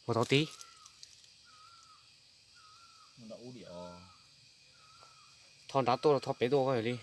Mus tau tib. Tho nrad tuaj los tho pem tuaj ko li.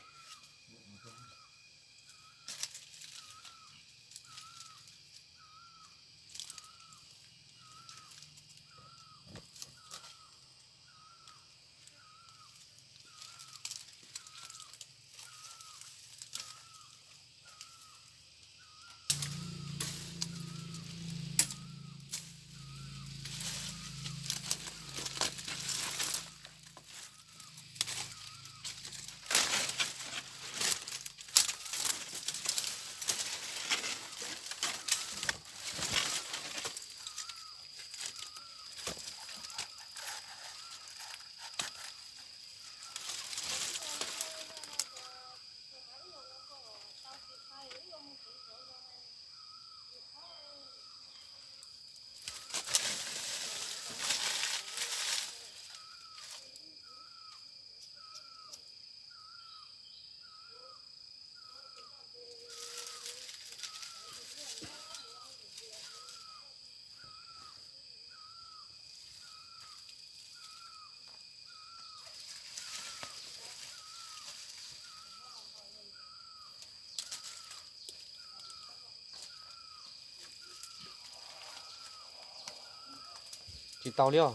Tsis tau li os.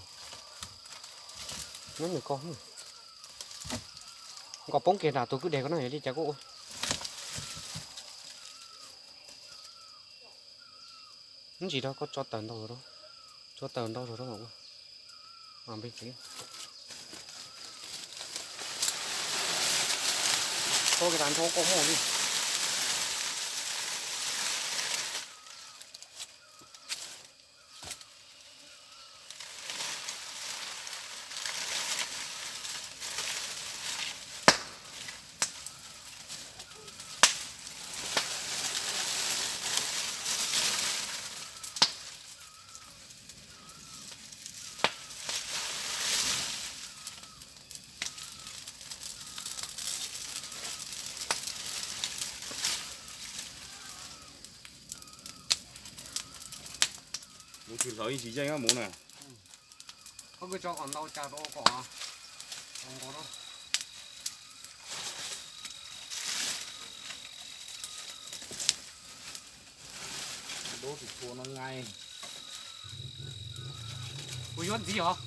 Nyob nws ko, nkaus poob kiag nram tus kwj deg ko no yog li cas kuj ua. Ntsis rau koj tso tawm ntau, tso tawm ntau zog rau mas ua. Mas npej tsev. Tso kiag tas nrho koj muaj li. Mus tsis hlawv yeej tsis yeej mus na. Koj kws tso kom ntau cas rau kom nkaus rau. Dub tsis tshua no ngai. Kuv yuav ntxiv os.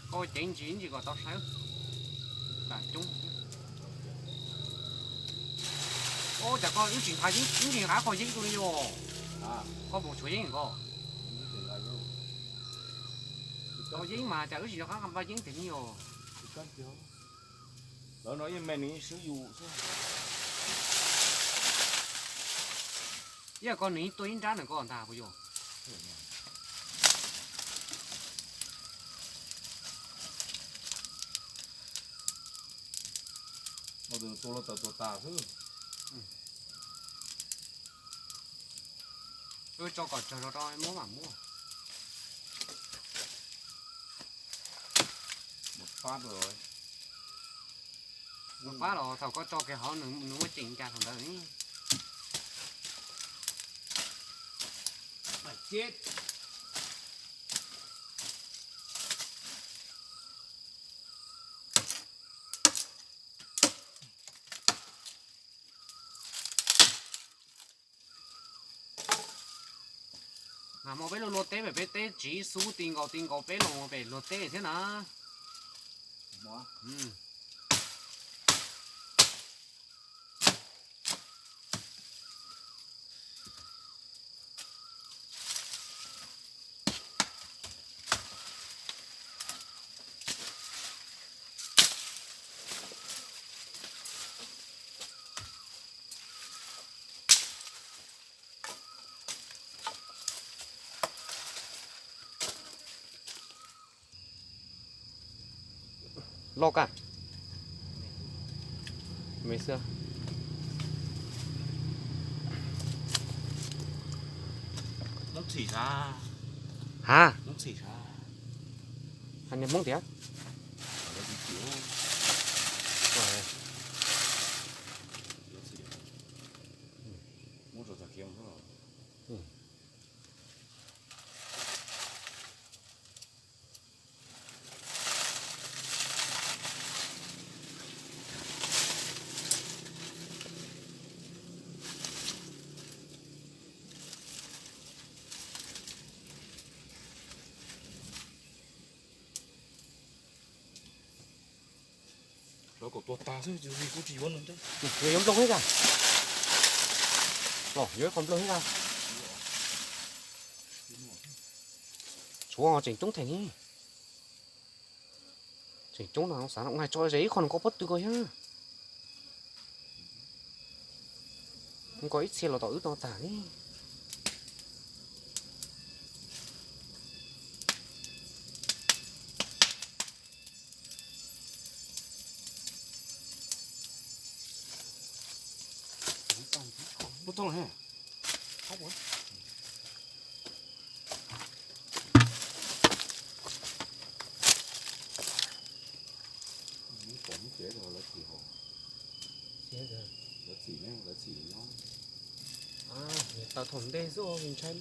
Koj ceev ntsis ntsis kom tau saib. Tam coob. Ua cas koj wb tsis nqa, wb tsis nqa qhov yeeb rau li os. Koj mus tshuav yeeb ko. Qhov yeeb mas cas wb tsis nqa nqa yeeb tiag li os. Lawv no ib me nws swb yus xwb. Ib yam ko nws tua ib nrab nws ko ntag puas yog? Tus tua los tawm tuag tas xwb. Wb tso kom tsawg los rau muab mam muab. Mus pab los, mus pab los thaum koj tso kiag hov nws muaj ceem cas thaum ntawd. Mas peb luag luag teb pem peb teb tsiv xub ti nkaus ti nkaus peb los pem luag teb thiab na. Loj kawg. Me xwb. Hab. Hais niag Hmoob tias, Lawv kom tuag tag xwb, kuv tsis yuav nws thiab. Yuav nplooj thiab cas? Los yuav ib qho nplooj thiab cas? Tshuav tseem coob theem. Tseem coob no xav no ua hais tso ze ib qho nws nqa pob tw ko thiab. Nqa ib txhia los tom wb tau tag li. Pom lub tsev lawv txim hos. Lawv txim ne, lawv txim nyob. Nws tawm thaum ntej xwb ntshai.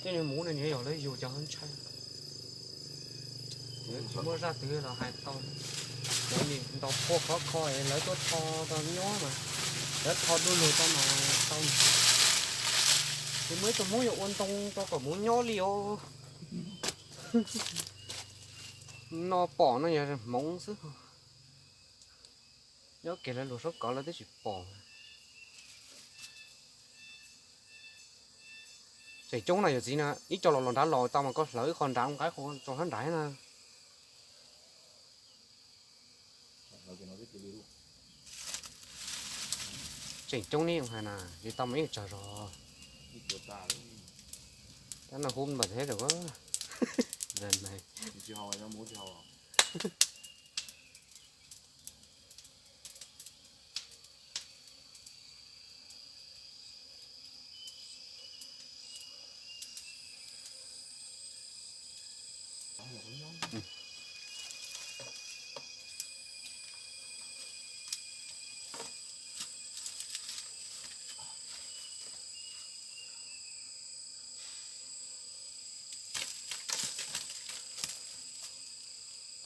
Tej niag muv no nws yog lawv yug cov ntshai. Tsis muaj zaj twg los hais tau. Lawv ntaus phua khov kho es lawv tuaj tho tau nyob mas, lawv tho du lug tau mas tau. Tsis muaj ib tug Hmoob yuav ua ntoo rau kom muv nyob li os. No pom no yog hmoov xwb. Nyob kiag lawv luag suab kov lawv twb tsis pom. Tseem coob na yawm txiv na, ib co los los nrad los tau mas koj hlawv ib qho nrad nqa ib qho rau sab nrad na. Tseem coob ne hais na, tsis tau mas ib tsawg zog. Tab no hu npam thiab.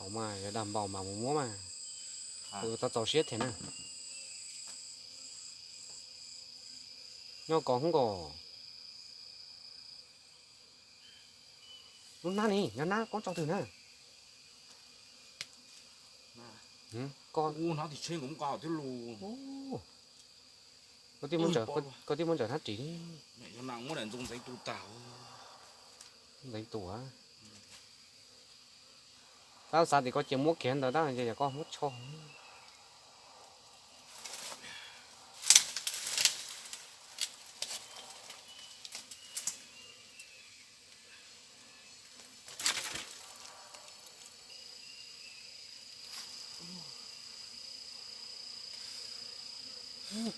Tau mas, yog dag npaum mas mus muab mas. Kuv tau txaus siab thiab na. Nyob kos hub nkaus. Lub hnab ni, nyob hnab koob tso twg na. Koj, koj twb muab ntsaws hnab ris. Ntxeev tus. Tab xav tias koj cia muab kiag ntawd tab yog koj muab tsho.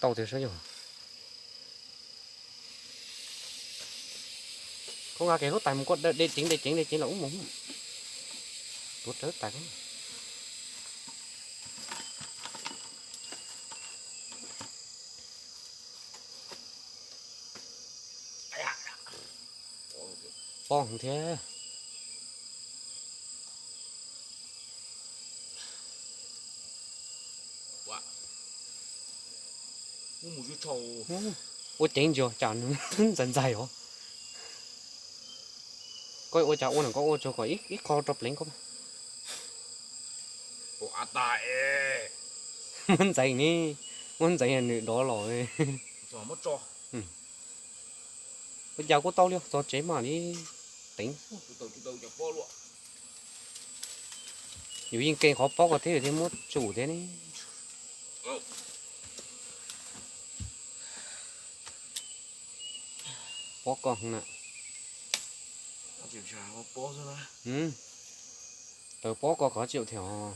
Tau tiag saib yog. Koj nqa kiag lub tais mus koj de ceev de ceev de ceev los ub mus. Tuav rawv tais. Pob thiab. Ua ceev ntsis cas nws ntxaws ntxaws os. Koj ua cas ua no koj ua tsuag kom ib qho rau pleev koj. Muab ntxeev ne, muab ntxeev nws dov los. Ua cas kuj tau li txog tsev mam li teev. Yus yeej keej qhov pob ko thiab yus thiaj muab tsum thiab ne. Pob ko na. Taws pob ko qhov tsis thiam.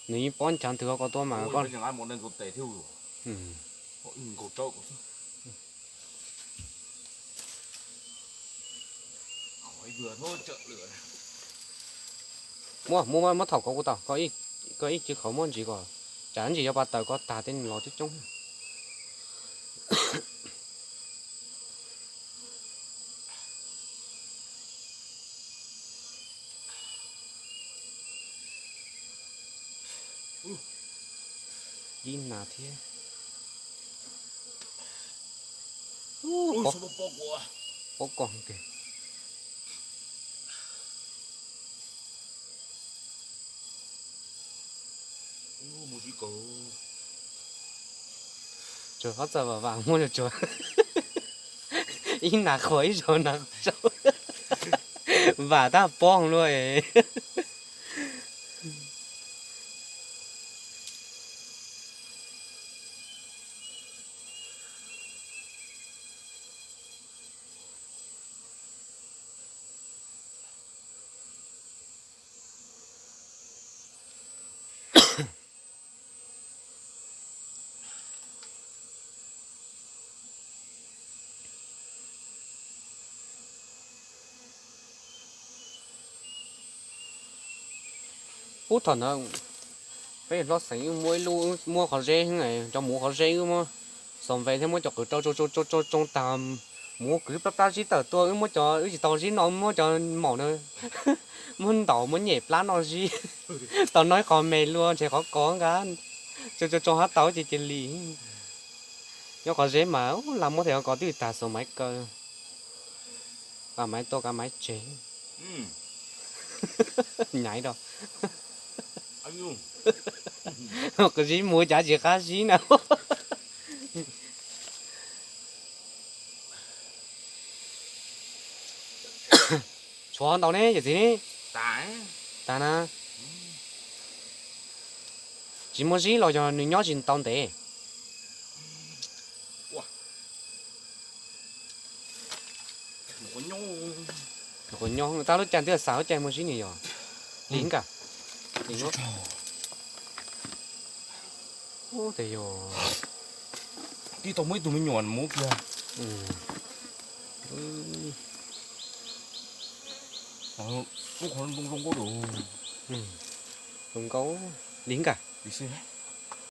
Nws yeej pob nchav twg ko tuaj mas koj. Qhov ib nkaus rau ko xwb. Qhov ib ywg thab tsawm lawm. Muab, muab, muab thaum ko kuv tau, koj ib, koj ib cw qhov muab ntsis kom, tsam ntsis yuav pas taws koj tag tej los coob coob. Ib nas thiab. Pob koj. Tsuas qhov txawj vam vam muab tsuas ib nas qhuas ib zaug nas tsau, vam tab pob luaj. Ub, thaum ntawd peb hlob xeem wb muab ib lub, muab qhov zeb, cov muv qhov zeb wb muab xos npes thiab muab cov qwv rau tsoo tsoo tsoo tag, muv kwv plab plab zib tawm tuaj, wb muab cov, wb tsis tau zib noj, muab cov maum na, muab ntaus muab nyem plab noj zib. Tau noj ib qho me luaj ntshe qhov ko nqa tsoo tsoo tsoo hab tau ces cia li. Nyob qhov zeb mas lam muab thiaj ko twb tag xos maiv kaw, kav maiv tuaj kav maiv tseg. Nyaiv rau. Qhov zib mus cas tsis qab zib na. Tshuav ntau ne yawm txiv ne. Tas na. Tsis muaj zib los yog nws nyob tsis tau ntev? Quav nyob, tab lub caij twb xav lub caij muaj zib ni yog. Li nkaus. Li nkaus. Ub, tej yog tib tau muaj ib tug me nyuam muv kiag. Lub qhov zoo zoo nkauj. Zoo nkauj li nkaus. Li xwb.